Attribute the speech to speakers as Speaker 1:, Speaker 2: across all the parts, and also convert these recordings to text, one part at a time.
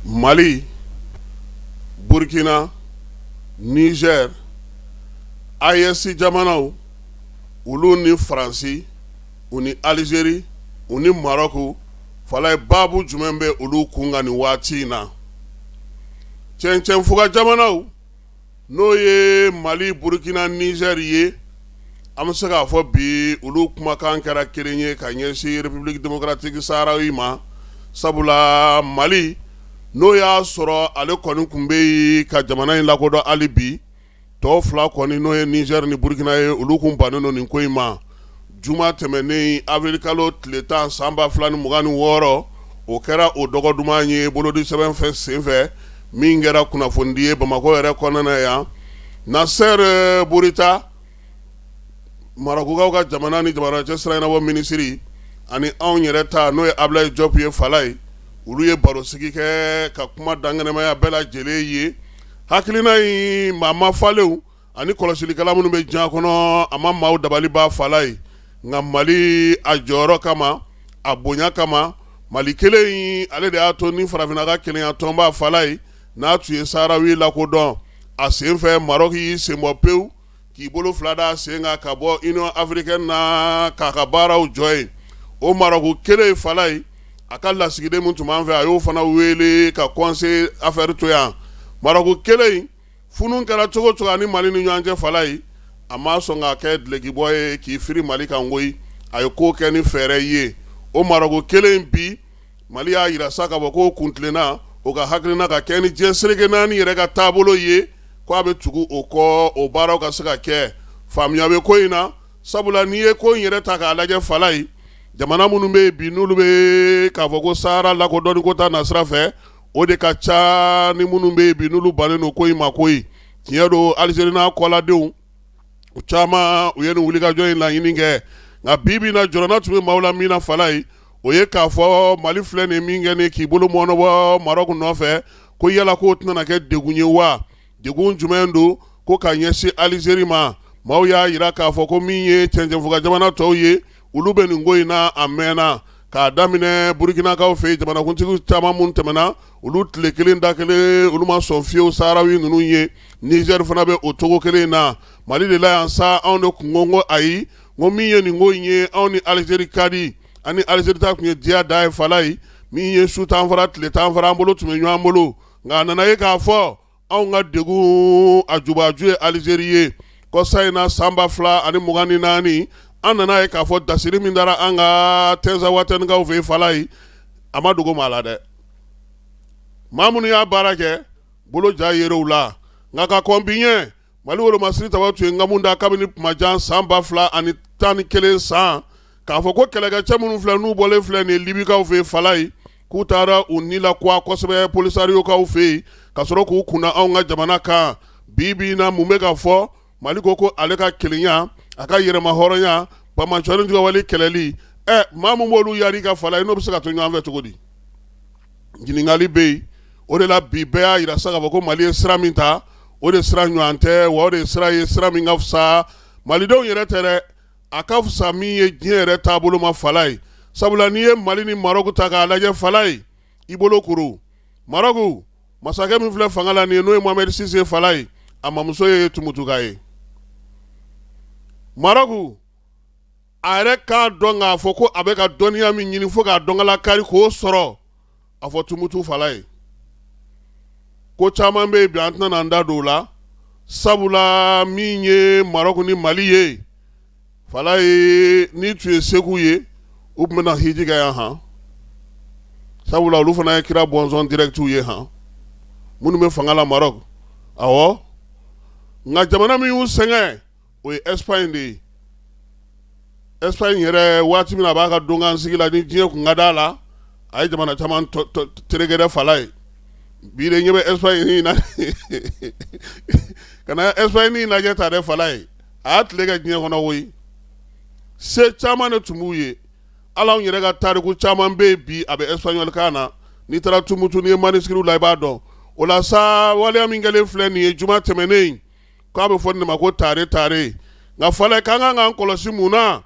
Speaker 1: Mali, Burkina, Niger, AES jamanaw olu ni Faransi, u ni Algérie, u ni Maroc, Falaye, baabu jumɛn bɛ olu kun kan nin waati in na? Cɛncɛnfuga jamanaw n'o ye Mali, Burkina, Niger ye, an bɛ se k'a fɔ bi olu kumakan kɛra kelen ye ka ɲɛsin République démocratique saharawi ma, sabula Mali n'o y'a sɔrɔ ale kɔni tun bɛ yen ka jamana in lakodɔn hali bi, tɔw fila kɔni n'o ye Niger ni Burkina ye, olu tun bannen don nin ko in ma. Juma tɛmɛnen avril kalo tile 10 san 2026, o kɛra o dɔgɔ duman ye bolodi sɛbɛn fɛ senfɛ min kɛra kunnafonidi ye Bamakɔ yɛrɛ kɔnɔna na yan. Nasser Bourita, Marɔkukaw ka jamana ni jamana cɛ sira ɲɛnabɔ minisiri, ani anw yɛrɛ ta n'o ye Ablaye Diop ye Falaye, olu ye barosigi kɛ ka kuma dankɛnɛmaya bɛɛ lajɛlen ye. Hakilina in maa mafalenw ani kɔlɔsilikɛla minnu bɛ diɲɛ kɔnɔ, a ma maaw dabali ban Falaye, nka Mali a jɔyɔrɔ kama, a bonya kama, Mali kelen in ale de y'a to ni farafinna ka kelenya tɔnba Falaye n'a tun ye saharawi lakodɔn a senfɛ, Maroc y'i senbɔ pewu k'i bolo fila da sen kan ka bɔ Union africaine na k'a ka baaraw jɔ yen. O Maroc kelen Falaye, a ka lasigiden min tun b'an fɛ, a y'o fana wele ka conseil affaire to yan. Maroc kelen, funu kɛra cogo cogo ani Mali ni ɲɔgɔn cɛ Falaye, a ma sɔn k'a kɛ dulɔkibɔ ye k'i firi Mali kan koyi, a ye ko kɛ ni fɛɛrɛ ye. O Maroc kelen bi, Mali y'a jira sa k'a fɔ ko kuntilenna o ka hakilina ka kɛ ni diɲɛ seleke naani yɛrɛ ka taabolo ye, ko a bɛ tugu o kɔ, o baaraw ka se ka kɛ. Faamuya bɛ ko in na, sabula n'i ye ko in yɛrɛ ta k'a lajɛ Falaye, jamana minnu bɛ yen bi n'olu bɛ k'a fɔ ko Sahara lakodɔnni ko ta nasira fɛ, o de ka ca ni minnu bɛ yen bi n'olu bannen don ko in ma koyi. Tiɲɛ don, Algérie n'a kɔladenw, u caman u ye nin wulikajɔ in laɲini kɛ, nka bi bi na, jɔrɔna tun bɛ maaw la min na Falaye, o ye k'a fɔ Mali filɛ nin min kɛ nin k'i bolo mɔɔnɔbɔ Maroc nɔfɛ, ko yala k'o tɛna kɛ degun ye wa? Degun jumɛn don ko ka ɲɛsin Algérie ma? Maaw y'a jira k'a fɔ ko min ye cɛncɛnfuga jamana tɔw ye, olu bɛ nin ko in na a mɛnna, k'a daminɛ Burukinakaw fɛ yen, jamanakuntigi caman minnu tɛmɛna, olu tile kelen da kelen olu ma sɔn fiyewu saharawi ninnu ye. Niger fana bɛ o cogo kelen in na. Mali de la yan sa, anw de kun ko ko ayi, ko min ye nin ko in ye, anw ni Algérie ka di, ani Algérie ta tun ye diya da ye Falaye. Min ye su t'an fara, tile t'an fara, an bolo tun bɛ ɲɔgɔn bolo, nka a nana ye k'a fɔ anw ka degun a jubaju ye Algérie ye. Kɔsa in na, san 2024, an nana ye k'a fɔ dasiri min dara an ka Tinzawatɛnikaw fɛ yen Falaye, a ma dogo maa la dɛ. Maa minnu y'a baara kɛ, bolo ja yer'u la, nka ka kɔn bi ɲɛ, Mali wolomasiri taba tun ye nkamu da kabini kuma jan, san 2011 san, k'a fɔ ko kɛlɛkɛcɛ minnu filɛ n'u bɔlen filɛ nin ye Libikaw fɛ yen Falaye, k'u taara u ni lakuwa kosɛbɛ Polisariyokaw fɛ yen ka sɔrɔ k'u kunda anw ka jamana kan. Bi bi in na, mun bɛ ka fɔ? Mali ko ko ale ka kelenya, a ka yɛrɛma hɔrɔnya, banbaanciya juguwale kɛlɛli, ɛ maa min b'olu yari ka Falaye, n'o bɛ se ka to ɲɔgɔn fɛ cogo di? Ɲininkali bɛ yen. O de la bi bɛɛ y'a jira sa k'a fɔ ko Mali ye sira min ta, o de sira ɲɔgɔn tɛ, wa o de sira ye sira min ka fisa malidenw yɛrɛ tɛ dɛ, a ka fisa min ye diɲɛ yɛrɛ taabolo ma Falaye. Sabula n'i ye Mali ni Maroc ta k'a lajɛ Falaye, i bolo kuru. Maroc masakɛ min filɛ fanga la nin ye, n'o ye Mohamed VI ye Falaye, a mamuso ye Tumutuka ye. Maroc a yɛrɛ k'a dɔn k'a fɔ ko a bɛ ka dɔnniya min ɲini fo k'a dɔnkala kari k'o sɔrɔ, a fɔ Tumutu Falaye. Ko caman bɛ yen bi, an tɛna an da don o la, sabula min ye Maroc ni Mali ye Falaye, n'i tun ye Segu ye, u tun bɛna hiji kɛ yan han, sabula olu fana ye kira bɔnsɔn directw ye han, minnu bɛ fanga la Maroc. Awɔ, nka jamana min y'u sɛgɛn, o ye Espagne de ye. Espagne yɛrɛ, waati min a b'a ka donkan sigi la, ni diɲɛ kun ka d'a la, a ye jamana caman tereke dɛ Falaye. Bi de ɲɛ bɛ Espagne na ka na Espagne lajɛ ta dɛ Falaye, a y'a tile kɛ diɲɛ kɔnɔ koyi. Se caman de tun b'u ye. Ala, anw yɛrɛ ka tariku caman bɛ yen bi, a bɛ espagnol kan na. N'i taara Tumutu, n'i ye manuscrits la, i b'a dɔn. O la sa, waleya min kɛlen filɛ nin ye juma tɛmɛnen, k'a bɛ fɔ nin ma ko tare tare. Nka Falaye, k'an kan k'an kɔlɔsi mun na,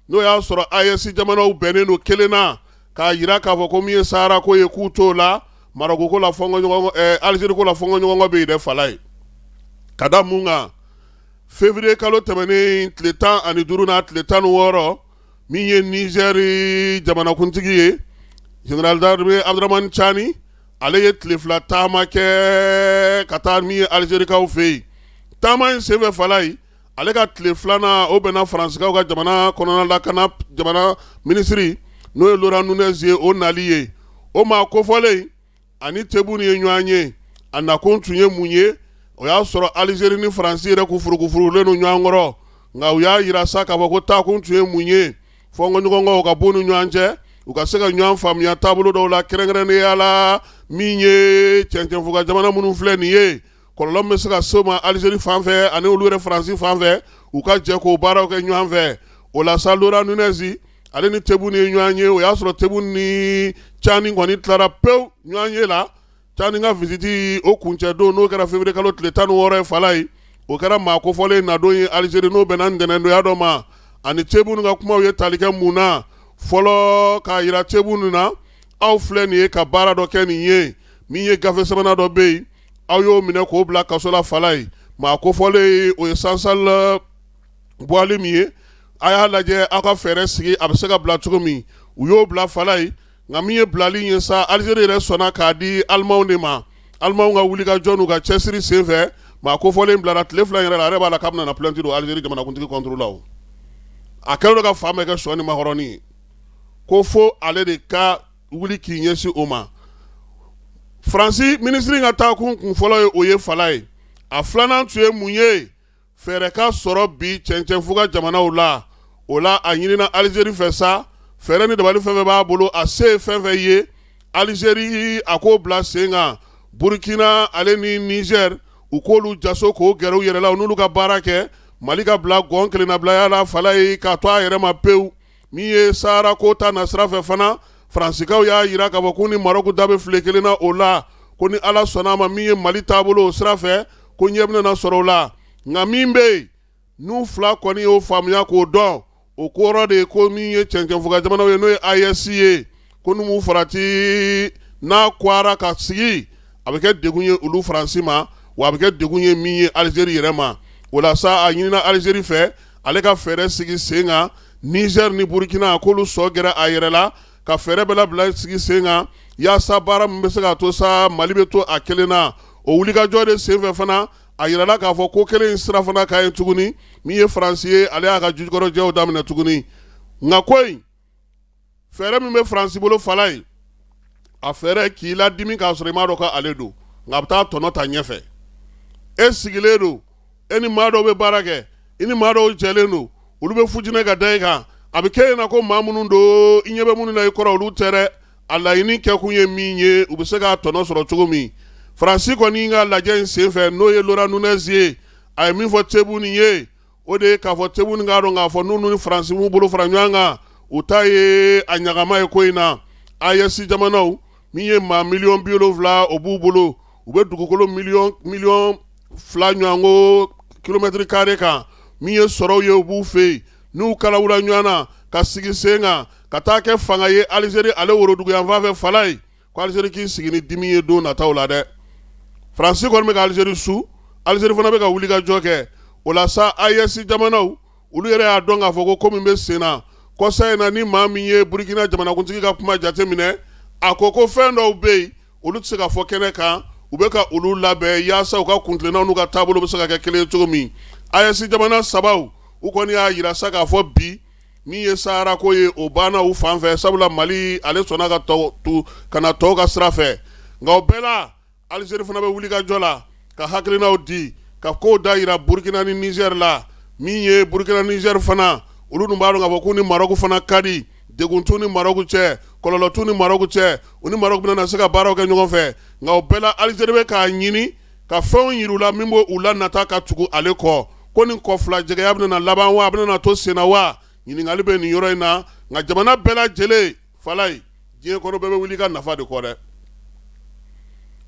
Speaker 1: n'o y'a sɔrɔ AES jamanaw bɛnnen don kelen na k'a jira k'a fɔ ko min ye Sahara ko ye, k'u t'o la. Marɔku ko la fɔnkɔɲɔgɔnkɔ, Alizeri ko la fɔnkɔɲɔgɔnkɔ bɛ yen dɛ Falaye. Ka da mun kan? Février kalo tɛmɛnen tile 15 n'a tile 16, min ye Nizɛri jamanakuntigi ye, général d'armée Abdramani Cani, ale ye tile 2 taama kɛ ka taa min ye Alizerikaw fɛ yen. Taama in senfɛ Falaye, ale ka tile filanan, o bɛnna Faransikaw ka jamana kɔnɔna lakana jamana minisiri, n'o ye Laurent Nunez ye, o nali ye. O maa kofɔlen ani Tebuni ye ɲɔgɔn ye. A nakun tun ye mun ye? O y'a sɔrɔ Alizeri ni Faransi yɛrɛ k'u furukufurulen don ɲɔgɔn kɔrɔ, nka u y'a jira sa k'a fɔ ko taakun tun ye mun ye? Fɔnkɔɲɔgɔnkɔw ka bɔ u ni ɲɔgɔn cɛ, u ka se ka ɲɔgɔn faamuya taabolo dɔw la, kɛrɛnkɛrɛnnenya la min ye cɛncɛnfuga jamana minnu filɛ nin ye, kɔlɔlɔ min bɛ se ka se u ma Alizeri fan fɛ ani olu yɛrɛ Faransi fan fɛ, u ka jɛ k'o baaraw kɛ ɲɔgɔn fɛ. O la sa, Laurent Nunez ale ni Tebuni ye ɲɔgɔn ye. O y'a sɔrɔ Tebuni ni Cani kɔni tilara pewu ɲɔgɔn ye la. Cani ka visite o kuncɛ don, n'o kɛra février kalo tile 16 ye Falaye, o kɛra maa kofɔlen nadon ye Alizeri, n'o bɛnna ntɛnɛndonya dɔ ma. Ani Tebuni ka kumaw ye tali kɛ mun na fɔlɔ? K'a jira Tebuni na, aw filɛ nin ye ka baara dɔ kɛ nin ye, min ye gafe sɛbɛnna dɔ bɛ yen, aw y'o minɛ k'o bila kaso la Falaye. Maa kofɔlen o ye Sansal Boualem ye. A y'a lajɛ, aw ka fɛɛrɛ sigi, a bɛ se ka bila cogo min. U y'o bila Falaye, nka min ye bilali ye sa, Alizeri yɛrɛ sɔnna k'a di Alimanw de ma. Alimanw ka wulikajɔ n'u ka cɛsiri senfɛ, maa kofɔlen bilara tile 2 yɛrɛ la. A yɛrɛ b'a la k'a bɛna na plainte don Alizeri jamanakuntigi contre la. O a kɛlen don ka fan bɛɛ kɛ sɔ ni makɔrɔni ye, ko fo ale de ka wuli k'i ɲɛsin o ma. Faransi minisiri ka taakun kun fɔlɔ ye o ye Falaye. A filanan tun ye mun ye? Fɛɛrɛ ka sɔrɔ bi cɛncɛnfuga jamanaw la. O la, a ɲinina Alizeri fɛ sa, fɛɛrɛ ni dabali fɛn fɛn b'a bolo, a se ye fɛn fɛn ye, Alizeri a k'o bila sen kan. Burukina ale ni Nizɛri, u k'olu jaso k'o gɛrɛ u yɛrɛ la, u n'olu ka baara kɛ. Mali ka bila gɔn kelennabilaya la Falaye, k'a to a yɛrɛ ma pewu. Min ye Sahara ko ta na sira fɛ fana, Faransikaw y'a jira k'a fɔ k'u ni Marɔku da bɛ file kelen na o la, ko ni Ala sɔnna a ma, min ye Mali taabolo o sira fɛ, ko ɲɛ bɛna sɔrɔ o la. Nka min bɛ yen n'u fila kɔni y'o faamuya k'o dɔn, o kɔrɔ de ye ko min ye cɛncɛnfuga jamanaw ye, n'o ye AES ye, ko n'u m'u farati n'a kwara ka sigi, a bɛ kɛ degun ye olu Faransi ma, wa a bɛ kɛ degun ye min ye Alizeri yɛrɛ ma. O la sa, a ɲinina Alizeri fɛ, ale ka fɛɛrɛ sigi sen kan, Nizɛri ni Burukina k'olu sɔ gɛrɛ a yɛrɛ la, ka fɛɛrɛ bɛɛ labila sigi sen kan, yaasa baara min bɛ se k'a to sa Mali bɛ to a kelen na. O wulikajɔ de senfɛ fana, a yirala k'a fɔ ko kelen in sira fana ka ɲi tuguni. Min ye Faransi ye, ale y'a ka jujukɔrɔjɛw daminɛ tuguni. Nka ko in fɛɛrɛ min bɛ Faransi bolo Falaye, a fɛɛrɛ k'i ladimi k'a sɔrɔ i m'a dɔn ko ale don, nka a bɛ taa tɔnɔ ta ɲɛfɛ. E sigilen don, e ni maa dɔw bɛ baara kɛ, i ni maa dɔw jɛlen don, olu bɛ fujinɛ ka da i kan. A bɛ kɛ na ko maa minnu don, i ɲɛ bɛ minnu na i kɔrɔ, olu tɛ dɛ. A laɲini kɛkun ye min ye, u bɛ se k'a tɔnɔ sɔrɔ cogo min. Faransi kɔni ka lajɛ in senfɛ, n'o ye Laurent Nunez ye, a ye min fɔ Tebuni ye, o de ye k'a fɔ Tebuni k'a dɔn k'a fɔ n'u ni Faransi m'u bolo fara ɲɔgɔn kan, u ta ye a ɲagama ye ko in na. AES jamanaw, min ye maa miliyɔn 70, o b'u bolo, u bɛ dugukolo miliyɔn 2 ɲɔgɔnko kilomɛtiri kare kan. Min ye sɔrɔw ye, u b'u fɛ yen. N'u kalawula ɲɔgɔn na ka sigi sen kan ka taa kɛ fanga ye Alizeri ale woroduguyanfan fɛ Falaye, ko Alizeri k'i sigi ni dimi ye don nataw la dɛ. Faransi kɔni bɛ ka Alizeri su, Alizeri fana bɛ ka wuli ka jɔ kɛ. O la sa, AES jamanaw, olu yɛrɛ y'a dɔn k'a fɔ ko ko min bɛ sen na kɔsa in na, ni maa min ye Burukina jamanakuntigi ka kuma jateminɛ, a ko ko fɛn dɔw bɛ yen, olu tɛ se ka fɔ kɛnɛ kan, u bɛ ka olu labɛn yaasa u ka kuntilennaw n'u ka taabolo bɛ se ka kɛ kelen ye cogo min. AES jamana sabaw, u kɔni y'a jira sa k'a fɔ bi, min ye Sahara ko ye, o banna u fan fɛ, sabula Mali ale sɔnna ka to ka na tɔw ka sira fɛ. Nka o bɛɛ la, Alizeri fana bɛ wuli ka jɔ la ka hakilinaw di, ka kow da yira Burukina ni Nizɛri la. Min ye Burukina, Nizɛri fana, olu dun b'a dɔn k'a fɔ k'u ni Marɔku fana ka di, degun t'u ni Marɔku cɛ, kɔlɔlɔ t'u ni Marɔku cɛ, u ni Marɔku bɛna se ka baaraw kɛ ɲɔgɔn fɛ. Nka o bɛɛ la, Alizeri bɛ k'a ɲini ka fɛnw yir'u la min b'u la nata ka tugu ale kɔ. Ko nin kɔfilajɛgɛya bɛna laban wa, a bɛna to senna wa? Ɲininkali bɛ nin yɔrɔ in na. Nka jamana bɛɛ lajɛlen Falaye, diɲɛ kɔnɔ, bɛɛ bɛ wuli ka nafa de kɔ dɛ.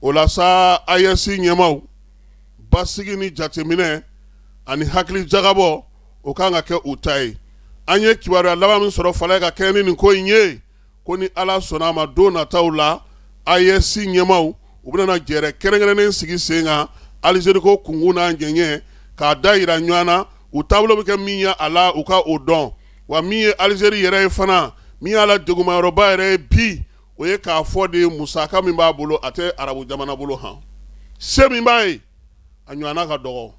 Speaker 1: O la sa, AES ɲɛmaaw, basigi ni jateminɛ ani hakili jagabɔ, o kan ka kɛ u ta ye. An ye kibaruya laban min sɔrɔ Falaye ka kɛɲɛ ni nin ko in ye, ko ni Ala sɔnna a ma, don nataw la, AES ɲɛmaaw u bɛna jɛrɛ kɛrɛnkɛrɛnnen sigi sen kan Alizeri ko kunkun n'a ɲɛɲɛ k'a da yira ɲɔgɔn na, u taabolo bɛ kɛ min ye a la u ka o dɔn. Wa min ye Alizeri yɛrɛ ye fana, min y'a la degunmayɔrɔba yɛrɛ ye bi, o ye k'a fɔ de musaka min b'a bolo a tɛ arabu jamana bolo han, se min b'a ye a ɲɔgɔnna ka dɔgɔ.